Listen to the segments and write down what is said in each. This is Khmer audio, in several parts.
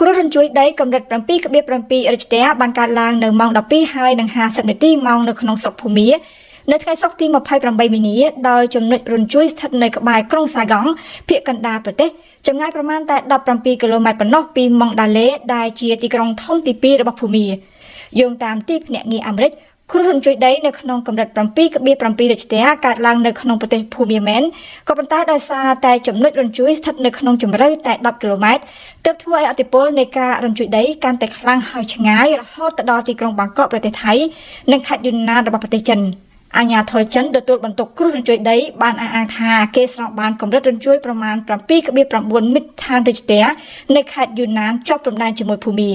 គ្រោះរញ្ជួយដីកម្រិត7.7រិចទែបានកើតឡើងនៅម៉ោង12ហើយនិង50នាទីម៉ោងនៅក្នុងស្រុកភូមានៅថ្ងៃសុក្រទី28មីនាដោយចំណុចរញ្ជួយស្ថិតនៅក្បែរក្រុងសាហ្កង់ភាគកណ្ដាលប្រទេសចម្ងាយប្រមាណតែ17គីឡូម៉ែត្រប៉ុណ្ណោះពីម៉ង់ដាឡេដែលជាទីក្រុងធំទី2របស់ភូមាយោងតាមទីភ្នាក់ងារអាមេរិកគ្រោះរញ្ជួយដីនៅក្នុងកម្រិត7.7រិចទែកើតឡើងនៅក្នុងប្រទេសភូមាមែនក៏ប៉ុន្តែដោយសារតែចំណុចរញ្ជួយស្ថិតនៅក្នុងជម្រៅតែ10គីឡូម៉ែត្រទើបធ្វើឲ្យឥទ្ធិពលនៃការរញ្ជួយដីកាន់តែខ្លាំងហើយឆ្ងាយរហូតទៅដល់ទីក្រុងបាងកកប្រទេសថៃនិងខេត្តយុនណានរបស់ប្រទេសចិនអាជ្ញាធរចិនទទួលបន្ទុកគ្រោះរញ្ជួយដីបានអះអាងថាគេស្រង់បានកម្រិតរញ្ជួយប្រមាណ7.9មីត្រឋានរិចទែនៅខេត្តយុនណានជាប់ព្រំដែនជាមួយភូមា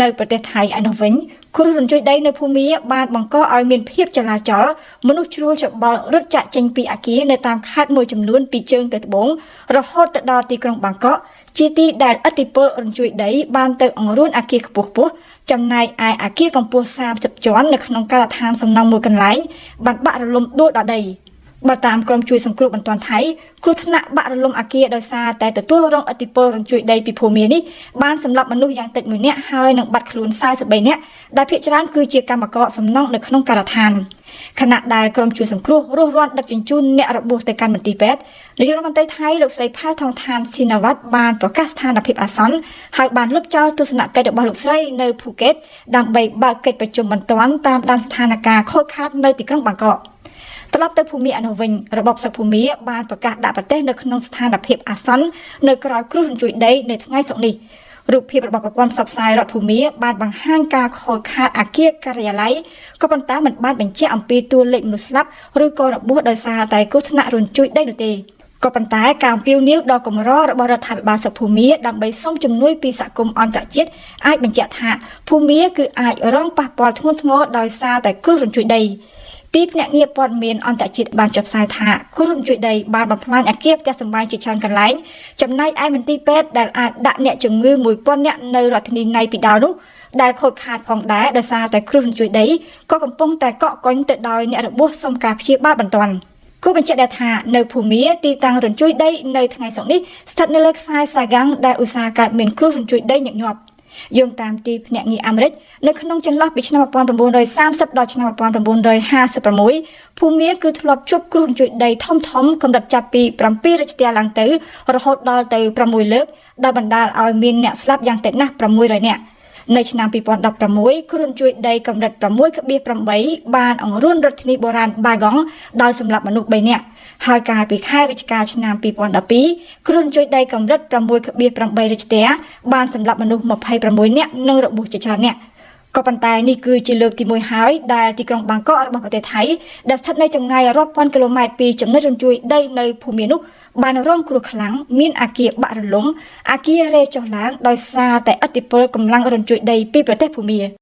នៅប្រទេសថៃឯនោះវិញគ្រោះរញ្ជួយដីនៅភូមាបានបង្កឲ្យមានភាពចលាចលមនុស្សជ្រួលច្របល់រត់ចាក់ចេញពីអគារនៅតាមខេត្តមួយចំនួនពីជើងទៅត្បូងរហូតទៅដល់ទីក្រុងបាងកកជាទីដែលឥទ្ធិពលរញ្ជួយដីបានទៅអង្រួនអគារខ្ពស់ៗចំណែកឯអគារកម្ពស់30ជាន់នៅក្នុងការដ្ឋានសំណង់មួយកន្លែងបានបាក់រលំដួលដល់ដីបើតាមក្រុមជួយសង្គ្រោះបន្ទាន់ថៃគ្រោះថ្នាក់បាក់រលំអគារដោយសារតែទទួលរងឥទ្ធិពលរញ្ជួយដីពីភូមានេះបានសម្លាប់មនុស្សយ៉ាងតិច1នាក់ហើយនឹងបាត់ខ្លួន43នាក់ដែលភាគច្រើនគឺជាកម្មករសំណង់នៅក្នុងការដ្ឋានខណៈដែលក្រុមជួយសង្គ្រោះរស់រាន់ដឹកជញ្ជូនអ្នករបួសទៅកាន់មន្ទីរពេទ្យនាយករដ្ឋមន្ត្រីថៃលោកស្រីផែថងឋានស៊ីណាវ៉ាត់បានប្រកាសស្ថានភាពអាសន្នហើយបានលុបចោលទស្សនកិច្ចរបស់លោកស្រីនៅភូកេតដើម្បីបើកកិច្ចប្រជុំបន្ទាន់តាមដានស្ថានភាពខូចខាតនៅទីក្រុងបាងកកត្រឡប់ទៅភូមាឯនោះវិញរបបសឹកភូមាបានប្រកាសដាក់ប្រទេសនៅក្នុងស្ថានភាពអាសន្ននៅក្រោយគ្រោះរញ្ជួយដីនៅថ្ងៃសុក្រនេះរូបភាពរបស់ប្រព័ន្ធផ្សព្វផ្សាយរដ្ឋភូមាបានបង្ហាញការខូចខាតអគារការិយាល័យក៏ប៉ុន្តែមិនបានបញ្ជាក់អំពីតួលេខមនុស្សស្លាប់ឬក៏របួសដោយសារតែគ្រោះថ្នាក់រញ្ជួយដីនោះទេក៏ប៉ុន្តែការអំពាវនាវដ៏កម្ររបស់រដ្ឋាភិបាលសឹកភូមាដើម្បីសុំជំនួយពីសហគមន៍អន្តរជាតិអាចបញ្ជាក់ថាភូមាគឺអាចរងប៉ះពាល់ធ្ងន់ធ្ងរដោយសារតែគ្រោះរញ្ជួយដីទីភ្នាក់ងារព័ត៌មានអន្តរជាតិបានចុះផ្សាយថាគ្រោះរញ្ជួយដីបានបំផ្លាញអគារផ្ទះសម្បែងជាច្រើនកន្លែងចំណែកឯមន្ទីរពេទ្យដែលអាចដាក់អ្នកជំងឺ1000នាក់នៅរដ្ឋធានីណៃពីដោនោះដែលខូចខាតផងដែរដោយសារតែគ្រោះរញ្ជួយដីក៏កំពុងតែកក់កុញទៅដោយអ្នករបួសសុំការព្យាបាលបន្ទាន់គួរបញ្ជាក់ដែរថានៅភូមាទីតាំងរញ្ជួយដីនៅថ្ងៃសុក្រនេះស្ថិតនៅលើខ្សែសាហ្គាំងដែលឧស្សាហ៍កើតមានគ្រោះរញ្ជួយដីញឹកញាប់យោងតាមទីភ្នាក់ងារអាមេរិកនៅក្នុងចន្លោះពីឆ្នាំ1930ដល់ឆ្នាំ1956ភូមាគឺធ្លាប់ជួបគ្រោះរញ្ជួយដីធំៗកម្រិតចាប់ពី7រិចទែឡើងទៅរហូតដល់ទៅ6លើកដែលបណ្ដាលឲ្យមានអ្នកស្លាប់យ៉ាងតិចណាស់600នាក់នៅឆ្នាំ2016គ្រោះរញ្ជួយដីកម្រិត6.8បានអង្រួនរដ្ឋធានីបុរាណបាហ្កង់ដោយសម្លាប់មនុស្ស3នាក់ហើយកាលពីខែវិច្ឆិកាឆ្នាំ2012គ្រោះរញ្ជួយដីកម្រិត6.8រិចទែបានសម្លាប់មនុស្ស26នាក់និងរបួសជាច្រើននាក់ក៏ប៉ុន្តែនេះគឺជាលើកទី1ហើយដែលទីក្រុងបាងកករបស់ប្រទេសថៃដែលស្ថិតនៅចម្ងាយរាប់ពាន់គីឡូម៉ែត្រពីចំណុចរញ្ជួយដីនៅភូមានោះបានរងគ្រោះខ្លាំងមានអគារបាក់រលំអគាររេចុះឡើងដោយសារតែឥទ្ធិពលកម្លាំងរញ្ជួយដីពីប្រទេសភូមា។